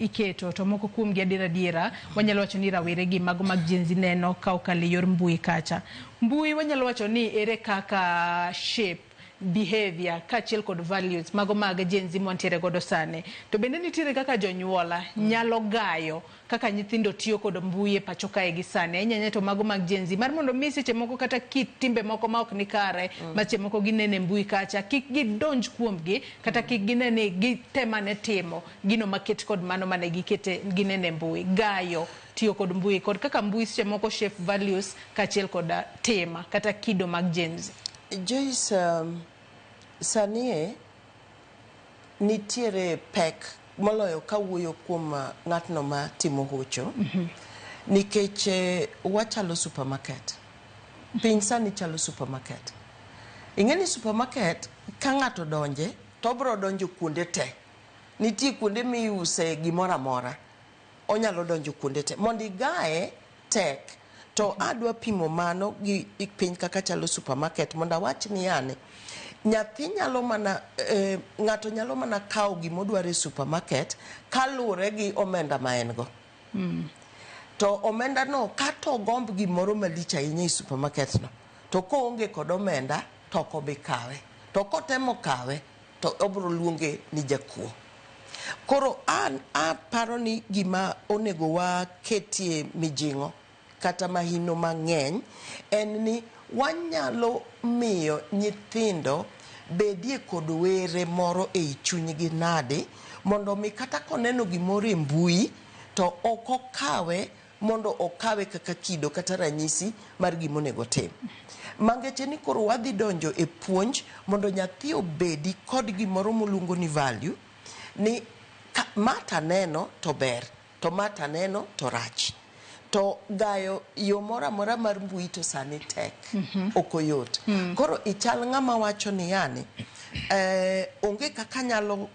Iketo to moko kuomgi adier adiera wanyalo wacho ni rawere gi mago mag Gen Z neno ka okalo e yor mbui kacha. Mbui wanyalo wacho ni ere kaka shape behavior kaachiel kod values mago mag Gen Z mwantiere godo sani. To bende nitiere kaka jonyuola nyalo gayo kaka nyithindo tiyo kod mbui e pacho kae gi sani ahinya ahinya to mago mag Gen Z mar mondo mi seche moko kata kit timbe moko ma ok nikare ma seche moko gineno e mbui kacha kik gidonj kuomgi kata kik gine ni gitemane timo gino maket kod mano mane gikete ginene e mbui. Gayo tiyo kod mbui kod kaka mbui seche moko shape values kaachiel kod tim kata kido mag Gen Z. Joyce, sani e nitiere pek moloyo kawuoyo kuom ng'atno ma timo hocho nikech wachalo supermarket. Piny sani chalo supermarket. Ing'e ni supermarket ka ng'ato donje to obiro donjo kuonde te. Nitie kuonde miuse gimoro amora. Onyalo donjo kuonde te. Mondo igaye tek. To adwa pimo mano gi piny kaka chalo supermarket mondo awach ni yani, nyathi nyalo mana ng'ato nyalo mana kawo gimodwaro e supermarket kaluwore gi omenda ma en go. To omenda no kata ogomb gimoro malich ahinya e supermarket no, to koonge kod omenda to ok obi kawe. To kotemo kawe to obiro luonge ni jakuo. Koro an aparo ni gima onego waketie mijing'o kata mahino mang'eny en ni wanyalo miyo nyithindo bedie kod were moro ei chunygi nade mondo mi kata koneno gimoro e mbui to ok okawe mondo okawe kaka kido kata ranyisi mar gima onego otim. Mangeche ni koro wadhi donjo e puonj mondo nyathi obedi kod gimoro moluongo ni value ni ma taneno to ber to ma taneno to rach. To gayo yo moro amora mar mbui to sani tek, ok oyot. Koro ichal ng'ama wacho ni yani, onge kaka anyalo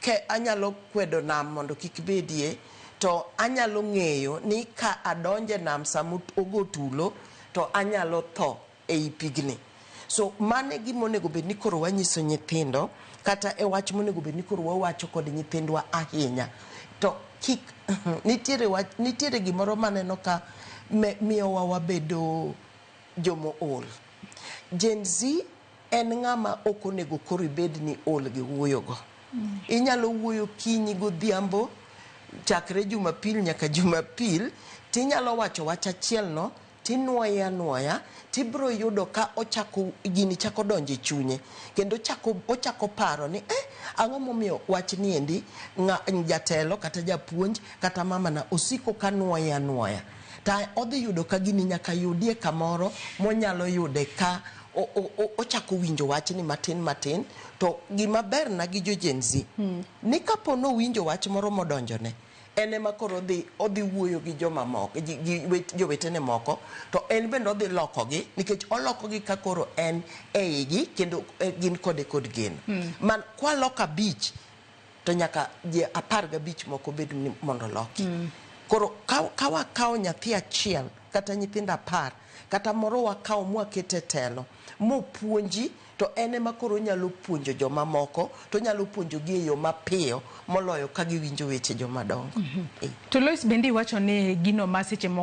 ke anyalo kwedo nam mondo kik bedie, to anyalo ng'eyo ni ka adonje nam sama ogo tulo to anyalo tho ei pigni. So mano e gima onego bed ni koro wanyiso nyithindo kata e wach monego bed ni koro wawacho kod nyithindwa ahinya. To kik nitiere wach nitiere gimoro maneno ka miyowa wabedo jomo ol. Gen Z en ng'ama ok onego koro ibed ni ol gi wuoyo go. Inyalo wuoyo kinyi godhiambo chakre Jumapil nyaka Jumapil tinyalo wacho wach achiel no tinuoye anuoya tibiro yudo ka ochako gini chako donjo e chunye kendo chako ochako paro ni ang'o momiyo wach ni endi jatelo kata japuonj kata mamana osiko ka nuoye anuoya. Ta odhi yudo ka gini nyaka yudie kamoro monyalo yude ka ochako winjo wachni matin matin. To gima ber na gi jo Gen Z ni kapo nowinjo wach moro modonjone, en ema koro odhi wuoyo gi joma moko gi jowetene moko, to en bende odhi lokogi nikech olokogi ka koro en eigi kendo gin kode kod geno. Man kwaloko 5 to nyaka ji 15 moko bed ni mondo oloki. Koro ka wakawo nyathi achiel kata nyithindo 10 kata moro wakawo mwakete telo mopuonji, to en ema koro onyalo puonjo joma moko to onyalo puonjogi e yo mapiyo moloyo ka giwinjo weche joma dongo. To Lois bende iwacho ni gino ma seche moko